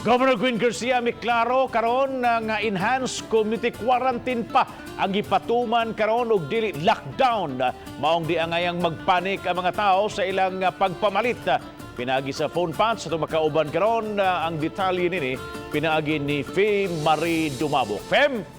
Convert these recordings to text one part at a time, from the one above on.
Governor Gwen Garcia miklaro karon nga enhanced community quarantine pa ang gipatuman karon og dili lockdown. Maong di angayang magpanik ang mga tao sa ilang pagpamalit. Pinaagi sa phone patch atong makauban karon ang detalye nini pinaagi ni Fem Marie Dumabok. Fem!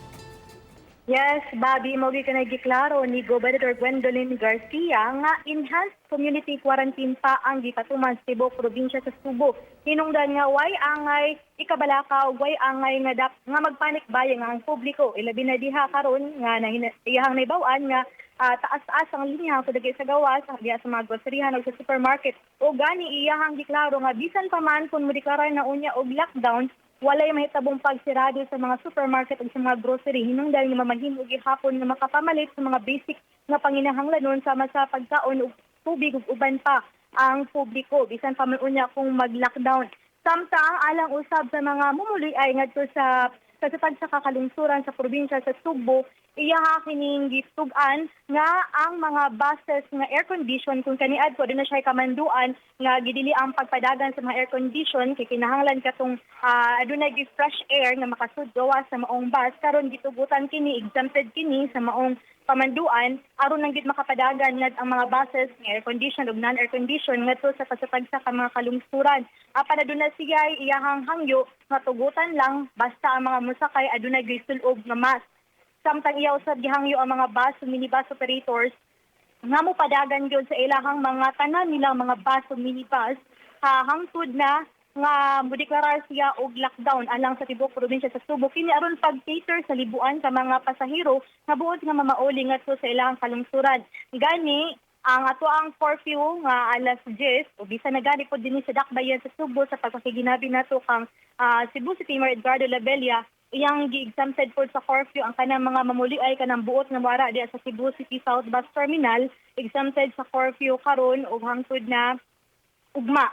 Yes, Bobby, mao gyud kanay giklaro ni Gobernador Gwendolyn Garcia nga enhanced community quarantine pa ang gipatuman sa tibuok probinsya sa Subo. Hinungdan nga way angay ikabalaka ug way angay nga magpanic buying ang publiko. Ilabi na diha karon nga iyahang nahibaw-an nga taas-taas ang linya sa dagi sa gawas diha sa mga groceryhan ug sa supermarket. O gani iyahang giklaro nga bisan pa man kung modeklara na unya og lockdown, walay mahitabong pagsirado sa mga supermarket ug sa mga grocery, hinungdan nga mamahimo gihapon nga makapamalit sa mga basic nga panginahanglanon sama sa pagkaon ug tubig ug uban pa ang publiko bisan pa man unya kung mag-lockdown. Samtang alang usab sa mga mumuli ay ngadto sa tagsa ka kalungsuran sa probinsya sa Sugbo, iyaha kining gitug-an nga ang mga buses nga air condition, kung kaniadto aduna siya kamanduan nga gidili ang pagpadagan sa mga air condition kay kinahanglan katong adunay gi fresh air nga makasud gawas sa maong bus. Karon gitugutan kini, exempted kini sa maong pamanduan aron lang gid makapadagan nga ang mga buses nga air condition ug non air condition ngadto sa pasatagsa ka mga kalungsuran. Apan aduna siya iyahang hangyo nga tugutan lang basta ang mga mosakay adunay gisul-ob nga mask. Samtang iya usab gihangyo ang mga bus ug minibus operators nga mopadagan gyud sa ilahang mga tanan nilang mga bus ug minibus hangtod na nga modeklarar siya og lockdown alang sa tibuok probinsya sa Subo, kini aron pag-cater sa libuan sa mga pasahero nga buot nga mamauli ngadto sa ilahang kalungsuran. Gani ang ato ang curfew nga alas 10 o bisan na gani pod dinhi sa dakbayan sa Subo, sa pagpakiginabi nato kang Cebu City Mayor Edgardo Labella, iyang gi-exempted pod sa curfew ang kanang mga mamuli ay kanang buot nga wara diya sa Cebu City South Bus Terminal, exempted sa curfew karon ug hangtod na ugma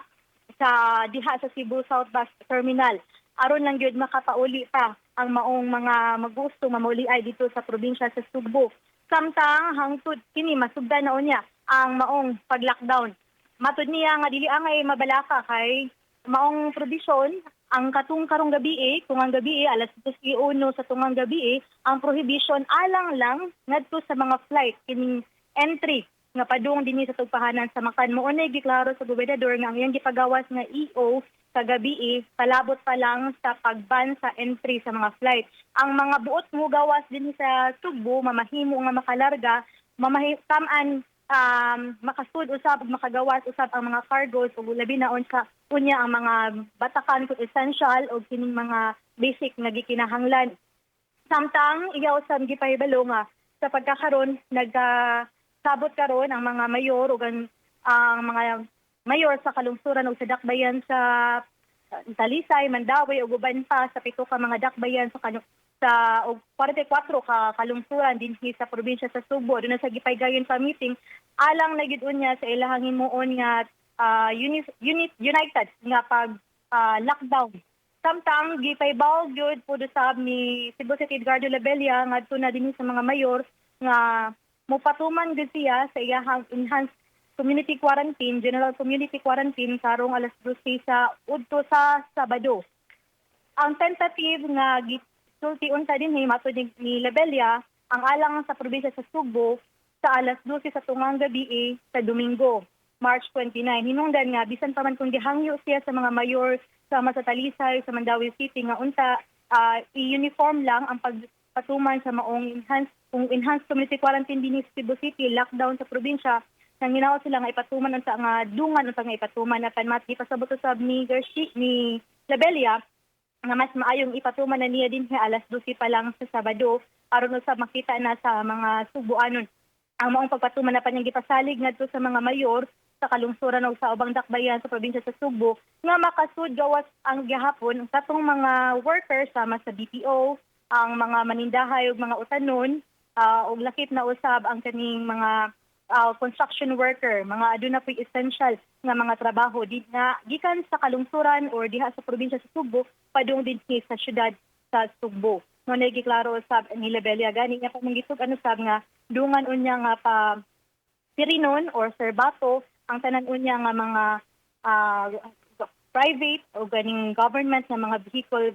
sa diha sa Cebu South Bus Terminal aron lang gyud makapauli pa ang maong mga magusto mamuli ay dito sa probinsya sa Sugbo. Samtang hangtod kini masugdan na unya ang maong pag-lockdown. Matud niya nga dili angay mabalaka kay maong provision ang katong karong gabi, kung ang gabi alas 2:01 sa tungang gabi, ang prohibition alang lang ngadto sa mga flight kining entry nga padung dinhi sa tugpahanan sa Mactan. Mao nay giklaro sa gobernador nga ang iyang gipagawas nga EO sa gabi palabot pa lang sa pagban sa entry sa mga flight. Ang mga buot mo gawas dinhi sa Sugbo mamahimo nga makalarga, mamahi taman makasud usab ug makagawas usab ang mga cargos ug labi na unsa unya ang mga batakan kung essential o kining mga basic nga gikinahanglan. Samtang iya usab gipahibalo nga sa pagkakaron nagkasabot karon ang mga mayor ug ang mga mayor sa kalungsuran ug sa dakbayan sa Talisay, Mandaue ug uban pa sa pito ka mga dakbayan sa og 44 ka kalungsuran dinhi sa probinsya sa Subo. Aduna sa gipaygayon pa meeting alang na gid unya sa ilahang himuon nga unit united nga pag lockdown. Samtang gipaybaw gyud pud usab ni Cebu City Edgardo Labella ngadto na dinhi sa mga mayor nga mopatuman gyud siya sa iyahang enhanced community quarantine, general community quarantine karong alas 12 sa udto sa Sabado. Ang tentative nga gisulti unta dinhi matud ni Labella, ang alang sa probinsya sa Sugbo sa alas 12 sa tungang gabi sa Domingo, March 29. Hinungdan nga bisan pa man kung gihangyo siya sa mga mayor sama sa Talisay, sa Mandaue City nga unta i-uniform lang ang pagpatuman sa maong enhanced, kung enhanced community quarantine dinhi sa Cebu City, lockdown sa probinsya, nang ginawa sila nga ipatuman unta nga dungan unta nga ipatuman. Apan mat gipasabot usab ni Garcia, ni Labella, nga mas maayong ipatuman na niya din alas 12 pa lang sa Sabado aron usab makita na sa mga Subuanon ang maong pagpatuman na niyang gipasalig ngadto sa mga mayor sa kalungsuran ug sa ubang dakbayan sa probinsya sa Subo nga makasud gawas ang gihapon katong mga workers sama sa BPO, ang mga manindahay ug mga utanon, ug lakip na usab ang kaning mga construction worker, mga aduna po'y essential nga mga trabaho di nga gikan sa kalungsuran or diha sa probinsya sa Sugbo padung dinhi sa syudad sa Sugbo. Mao na giklaro sab ni Labella. Gani nga pamangitog ano sab nga dungan unya nga pa Pirinon or Serbato ang tanan unya nga mga private o ganing government nga mga vehicle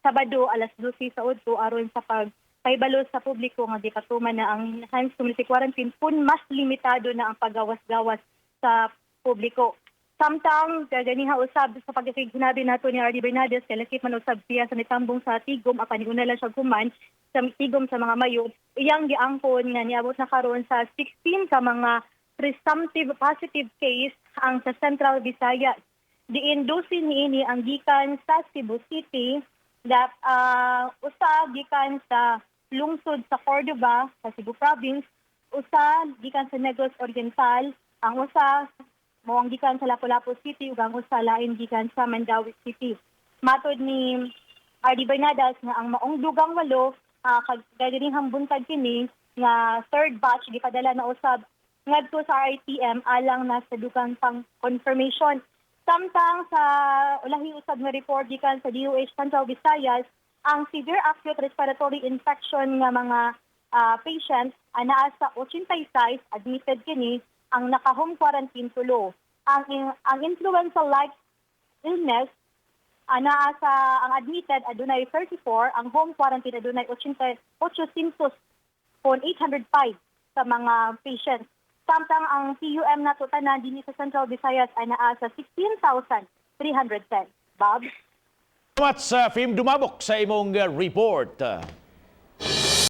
Sabado alas 12 sa udto aron sa pagpahibalo sa publiko nga gipatuman na ang enhanced community quarantine kung mas limitado na ang paggawas-gawas sa publiko. Samtang gaganiha usab sa pagkakignabi nato ni RD Bernadez kay lakip man usab siya sa nitambong sa tigom, apan niuna lang siya human sa tigom sa mga mayo, iyang giangkon nga niabot na karon sa 16 ka mga presumptive positive case ang sa Central Visayas. Diin 12 niini ang gikan sa Cebu City, that usa gikan sa lungsod sa Cordova sa Cebu Province, usa gikan sa Negros Oriental, ang usa mo ang gikan sa Lapu-Lapu City ug ang usa lain gikan sa Mandaue City. Matod ni RD Bernadas nga ang maong dugang walo kag ganinihang buntag kini nga third batch gipadala na usab ngadto sa RTM alang na sa dugang pang confirmation. Samtang sa ulahi usab nga report gikan sa DOH Central Visayas, ang severe acute respiratory infection nga mga patients anaa sa 86 admitted kini, ang naka-home quarantine tulo. Ang influenza-like illness anaa sa ang admitted adunay 34, ang home quarantine adunay 80 800 kon 805 sa mga patients. Samtang ang PUM nato tanan dinhi sa Central Visayas ay naa sa 16,310. Bob? Salamat sa Fim Dumabok sa imong report.